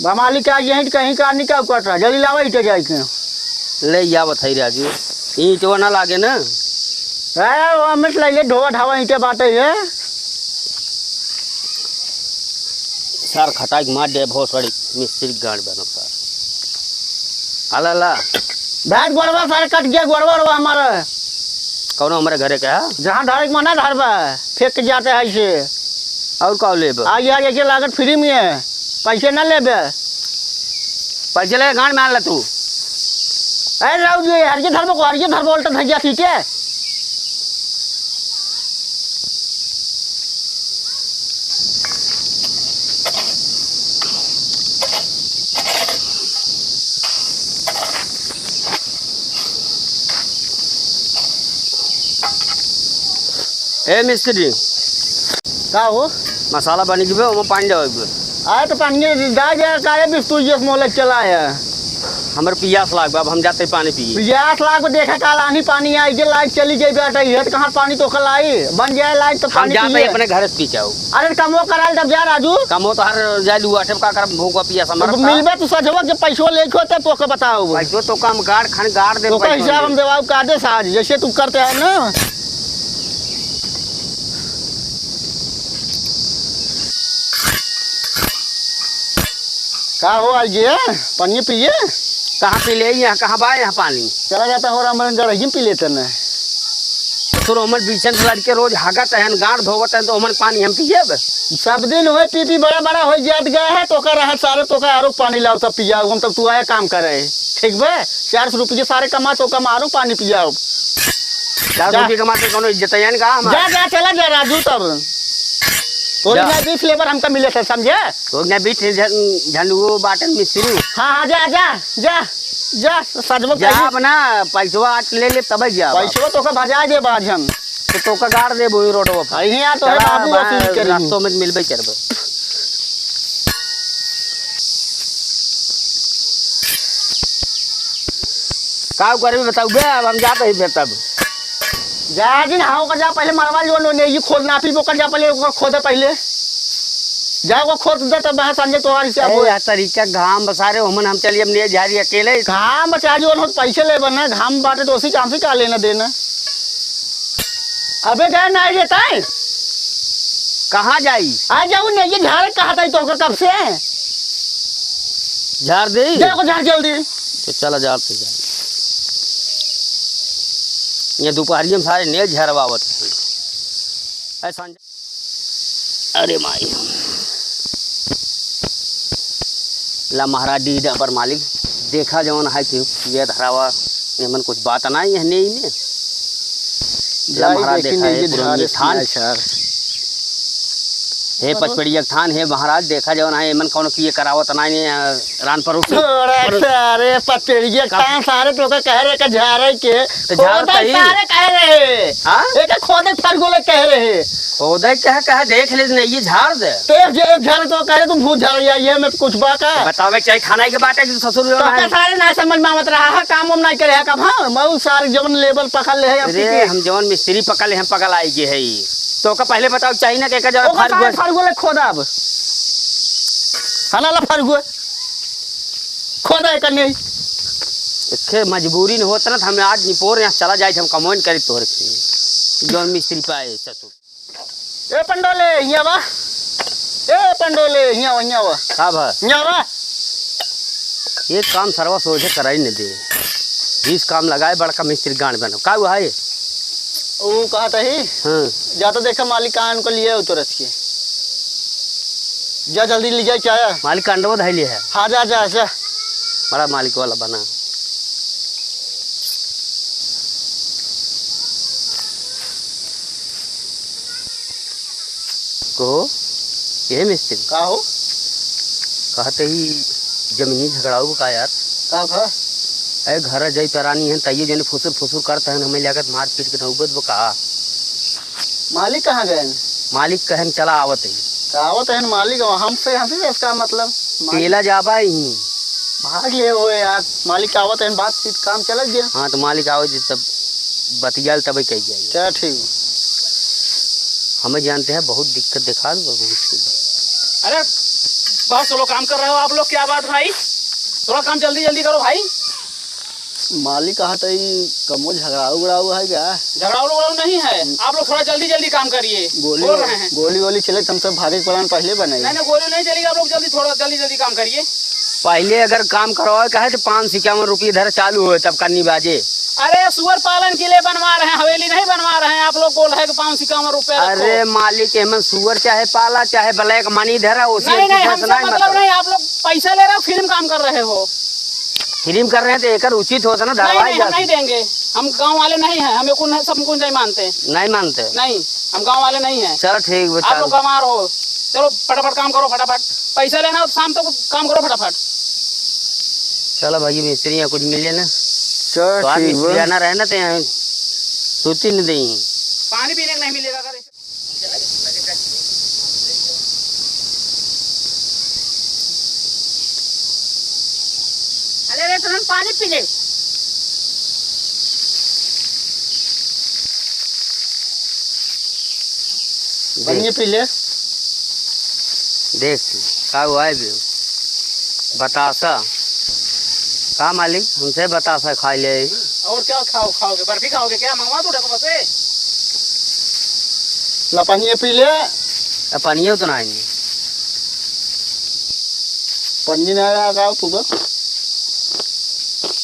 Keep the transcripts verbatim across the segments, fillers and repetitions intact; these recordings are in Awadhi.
बा मालिक, आज यहीं कहीं का निकाल कट रहा, जल्दी लावा ईंटे जाए के। ले आवत है राजू, ईंटवा ना लागे ना। ए, वो अमित ले ले, ढोवा ढावा ईंटे बाटे है। सार खटाई के मार दे, बहुत बड़ी मिस्त्री गाड़ बनब सार। अला ला। बैठ गोड़वा सारे कट गया, गोड़वा रवा हमारा। कौनो हमारे घरे का है? जहाँ धरे के मना धरबा, फेंक के जाते हैं ऐसे। और का लेबे? आ यार, ऐसे लागत फ्री में है, पैसे ना लेबे। पैसे ले गांड में आ ले तू। अरे राउत जी, हरिये धर्म को हरिये धर्म बोलता था क्या, ठीक है? ए मिस्त्री, का हो? मसाला बनी गई बे, ओमा पानी डाल दे। अरे तो पानी डाल दे, काहे बिस्तु ये मोला चला है? हमर पियास लाग बा, अब हम जाते पानी पिए। पियास लाग बा, देखा काल आनी पानी आई के लाइट चली गई बेटा, ये तो कहाँ पानी तो कल आई, बन जाए लाइट तो हम पानी जाते पिए। अपने घर से पी जाओ। अरे कमो कराल तब जा राजू। कमो तो हर जाए लुआ, का करब, भूख पियास हमर अब का? मिलबे तू सजवा के पैसो लेके होते तो के बताओ। पैसो तो कम गाड़ खान गाड़ दे तो का पैसो हिसाब दे। हम देवाऊ का दे साज, जैसे तू करते है ना। का हो आई जे? पानी पिए? कहाँ पी ले? यहाँ कहाँ बा यहाँ पानी? चला जाता हो राम बन जरा ही पी लेते न। तो रोमन बीचन से लड़के रोज हागत हैं, गांड धोवत हैं, तो ओमन पानी हम पिएब? सब दिन होए पी पी बड़ा बड़ा हो जात गया है, तो का रहा सारे तो का आरो पानी लाओ तब पियाओ, हम तब तू आया काम करे। ठीक बे? चार सौ रुपये सारे कमा तो कमा आरो पानी पियाओ। चार सौ जा। रुपये कमा के कोनो इज्जत है इनका हमार? जा, जा, चला जा राजू तब। तो जा। इतना बीस लेबर हमका मिले थे, समझे? तो इतना बीस झन-, झन वो बाटन मिस्त्री। हाँ, हाँ, जा, जा, जा, जा, सजबो जा कहीं। अपना पैसवा आज ले ले तब जा। पैसवा तो का भजा दे बाझन। तो तोका गाड़ देबो ई रोडवा पर। अइहे आ तो है चला, बाबू, बा-, वसूल करी। रास्तों में मिलबे करबो। का करबे बताऊ बे, अब हम जात ही फिर तब। जा दिन हाँ, ओकर जा पहले मरवा लियो, नो, ने, ये खोद ना, फिर ओकर जा पहले, ओकर खोदे पहले। जा, ओकर खोद दे, तब वहाँ संजय तोहार से ए, आबो। यार, तरीका घाम बसारे, ओमन हम चलिए, हम ले जा रही अकेले। घाम बचा जो, हम पैसे लेबे ना, घाम बाटे तो उसी काम से का लेना देना। अबे गए ना देता है। कहाँ जाई? आ जाऊ नहीं, ये झाड़ कहा था तो ओकर कब से? झाड़ दे? जा को झाड़ जल्दी। तो चला झाड़ दे जा। ये दोपहरिया में सारे ने झरवावत हैं। ऐसा अरे माई। ला महाराज डी डबर मालिक, देखा जवन है कि ये धरावा, एमन कुछ बात ना है नहीं में। ला जाई महाराज देखी देखा नहीं है ये पुरनिया झारे थान। पिया सर। हे पचपड़िया थान, हे महाराज, देखा जवन है, एमन कौन किए करावत ना है, रान परोसी। अरे सारे पचपड़िया का थान, सारे तो का कह रहे का झारे के। तो झाड़ खोदे तई। सारे कह रहे। हाँ? एक खोदे फरगोले कह रहे। खोदे कह, कह देख ले नहीं, ये झाड़ दे। तो एक, एक झाड़ तो कहे तू भूत झाड़ या, ये में कुछ बा का? बतावे चाहे खाना के बाटे कि ससुर जो तो है। का सारे ना समझ में आवत रहा है, काम हम नहीं करे है कब, हाँ? मैं सारे जवन लेबर पकड़ ले है अब अरे, की। हम जवन मिस्त्री पकड़ ले, हम पकड़ आई गए है। तो का पहले बताओ चाही ना के का जवन ओका फरगोले। सारे फरगोले खोदा अब। खाना ला फरगोले। खोदा है करने। एखे मजबूरी न होत ना, त हम आज निपोर यहाँ चला जाए, हम कमोइन करी तोहरे के। जौन मिस्त्री पाए ससुर। ए पंडोले, हियाँ बा। ए पंडोले, हियाँ बा, हियाँ बा। का भा? हियाँ बा। ये काम सरवा सोझे कराई न दे। बीस काम लगाए, बड़का मिस्त्री गांड बनो। का हुआ है? ऊ कहत ही, हाँ। जा तो देखा मालिक कहाँ उनको लिए उतरत के। जा जल्दी ले जाए क्या है? मालिक का अंडवा धइले है। हाँ, जा, जा, जा। बड़ा मालिक वाला बना। को, ये मिस्त्री। का हो? कहते ही जमीनी झगड़ाऊ का यार। का भा? ए, घर जाई परानी है, तइयो जने फुसुर फुसुर करत हैं, हमें लागत मार पीट के नौबत बा का। मालिक कहाँ गए? मालिक कहन चला आवत है। तो आवत है मालिक, हमसे, हमसे इसका मतलब? मालिक तेला जाबा ही। भाग ले हो यार, मालिक आवत है, बातचीत काम चलत गया। हाँ, तो मालिक आवत जी तब बतियाल तबे कही जाए। चल ठीक। हमें जानते हैं बहुत दिक्कत दिखा दो, बहुत मुश्किल। अरे बहुत स्लो काम कर रहे हो आप लोग, क्या बात भाई? थोड़ा काम जल्दी जल्दी करो भाई। मालिक कहा तो ई कमो झगड़ाऊ उगड़ाऊ है क्या? झगड़ाऊ उगड़ाऊ नहीं है, आप लोग थोड़ा जल्दी जल्दी काम करिए। गोली बोल रहे हैं। गोली वोली चले तो हम सब भागे के प्लान पहले बनाए। नहीं नहीं, गोली नहीं चलेगी, आप लोग जल्दी, थोड़ा जल्दी जल्दी काम करिए। पहले अगर काम करवावे कहे तो पाँच सौ इक्यावन रुपये इधर चालू हो, तब करनी बाजे। अरे सुअर पालन के लिए बनवा रहे हैं, हवेली नहीं बनवा रहे हैं। आप लोग बोल रहे हैं कि पाँच सौ इक्यावन रुपये रखो। अरे मालिक, एमन सुअर चाहे पाला, चाहे ब्लैक मनी धरा, उसी नहीं नहीं, हमसे मतलब नहीं, आप लोग पैसा ले रहे हो, फ्री में काम कर रहे हो। फ्री में कर रहे हैं तो एकर उचित होता ना, नहीं धरवाई नहीं, हम जाता। नहीं देंगे, हम गाँव वाले नहीं हैं, हमें कुछ नहीं, सब कुछ नहीं मानते। नहीं मानते? नहीं, हम गाँव वाले नहीं हैं। चलो ठीक बा, आप लोग चल। गंवार हो, चलो फटाफट काम करो, फटाफट पैसा लेना हो तो शाम तक काम करो फटाफट। चलो भाई, मिस्त्री यहाँ कुछ मिले ना। चलो तो आज ठीक बा। मिस्त्री आना रहे ना तो यहाँ सूती नहीं दें। पानी पीने को नहीं मिलेगा अगर ऐसे। अरे रे, तुरंत पानी पी ले। पानी पी ले। देख, का हुआ है बे? बतासा। का मालिक, हमसे बतासा खा ले। और क्या खाओ, खाओगे? बर्फी खाओगे क्या? मंगवा दूँ ढाबा से? ला, पानी पी ले। अब पानी तो ना आएंगे। पानी ना आया, का तू तो?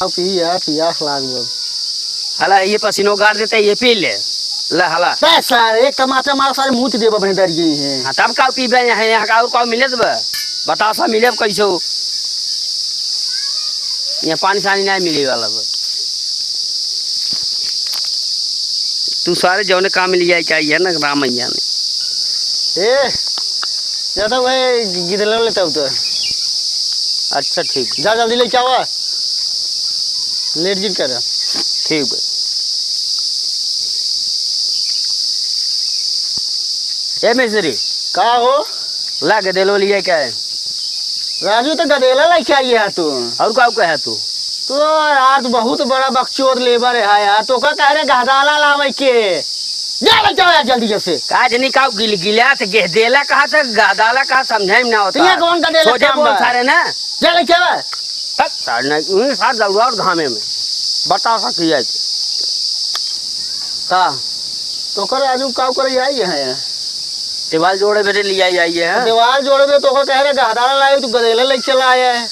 अब पी यार, पियास लाग गल। हला, ये पसीनो गाड़ देते, ये पी ले। ला, हला। बे सारे, एक टमाटर मार, सारे मुँह देबा, बहन डर गई हैं। हाँ, तब का पीबे यहाँ, यहाँ का और का मिले तो बे? बतासा मिले अब कैसे हो? यहाँ पानी सानी नहीं मिले वाला बे। तू सारे जौने काम में लिया चाहिए ना राम मैया ने। ए, ज्यादा वही गिदला लेता हूँ तो। अच्छा, ठीक। जा जल्दी लेके आवा, लेट जिन कर। ठीक बा। ए मिस्त्री। का हो? ला गदेलो लिए का है? राजू तो गदेला लेके आई है तू। और का कहे तू? तो यार, तू बहुत बड़ा बकचोद लेबर है यार, तो का कह रहे गहदाला लावे के? जा लेके आओ यार जल्दी जैसे। का जनी का गिल-, गिला तो गहदेला कहा था, गहदाला कहा, समझे में ना होता। तो ये कौन गदेला सोझे काम बोल बा? सारे ना। जा लेके आओ। तक सार नहीं, उन्हीं सार दौड़ाओ घामे में। बतासा किया है। का? तो कर राजू का करे आई है? दीवाल जोड़े बेटे लिया आई है। दीवाल जोड़े में तो का कह रहे गहदाला लाए, तू गदेला ले चला आया है।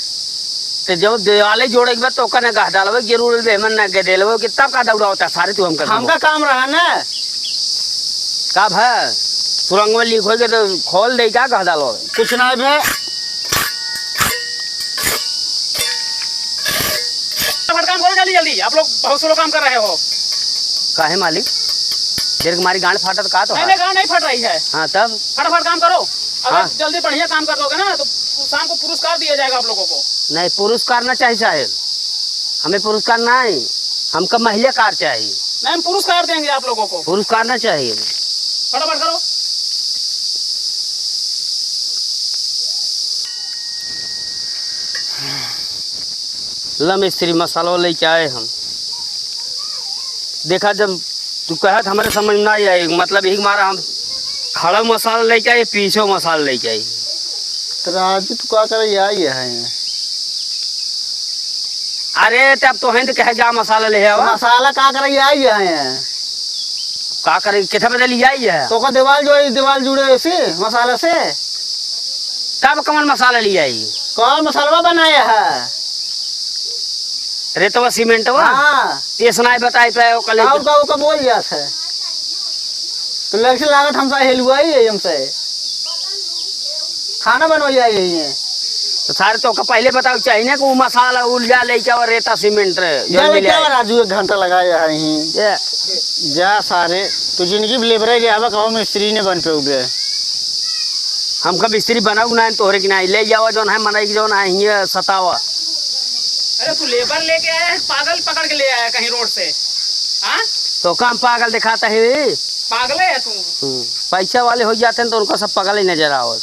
तो जब दीवाले जोड़े के बाद तो ओकर ना गहदालवे के जरूर बे, मन ना गदेलवे के, तब का दौड़ावता सारे तू हमका हमका काम रहा ना। का भा? सुरंगवा लीक होई के तो खोल दे का गहदालवे? कुछ ना भा। फटाफट काम करो जल्दी जल्दी, आप लोग बहुत स्लो काम कर रहे हो। काहे मालिक? देर के मारी गांड फाटत का तो नहीं, है? नहीं, गांड नहीं फट रही है। हाँ, तब? फटाफट काम करो। अगर हाँ। जल्दी बढ़िया काम कर दोगे ना, तो शाम को पुरस्कार दिया जाएगा आप लोगों को। नहीं, पुरस्कार ना चाहिए साहेब, हमें पुरस्कार नहीं, हमका महिला कार चाहिए। नहीं, हम पुरस्कार देंगे आप लोगों को। पुरस्कार ना चाहिए। फटाफट करो। ल मिस्त्री, मसाला लेके आए हम। देखा, जब तू कहत हमरे समझ में ना आई, मतलब यही मारा हम खड़ा मसाला लेके आई, पीछे मसाला लेके आई। तो राजू, तू का करे आई है? अरे, तब तो हैं तो कहे जा मसाला ले आवा। मसाला का करे आई है? का करे, कितना बजे ले आई है? तो का दीवाल जो है, दीवाल जुड़े ऐसे मसाला से। तब कौन मसाला ले आई? कौन मसालवा बनाया है? रेतवा सीमेंटवा? हाँ। ये सुनाई बताई पे ओकर लेके। का, का, का बोल जात है? तो लग से लागत हमसे हेलुआ ही है हमसे। खाना बनवाई आई है ये। तो सारे तो ओका पहले बतावे के चाहिए ना कि वो मसाला उलिया लेके और रेता सीमेंट रे, जो जा मिले लेके आवा आए। राजू, एक घंटा लगाया है यहीं। ये। जा सारे, तू जिंदगी में लेबरे ले आवा, कहो मिस्त्री ने बन पे उबे। हमका मिस्त्री बनाऊ ना, तोहरे के नाही ले जावा, जौन है मनई के जौन है, हियाँ सतावा। अरे तू लेबर लेके आया है, पागल पकड़ के ले आया कहीं रोड से, हाँ? तो काम पागल दिखाता है। पागल है तू। हम्म, पैसा वाले हो जाते हैं तो उनको सब पागल ही नजर आवत।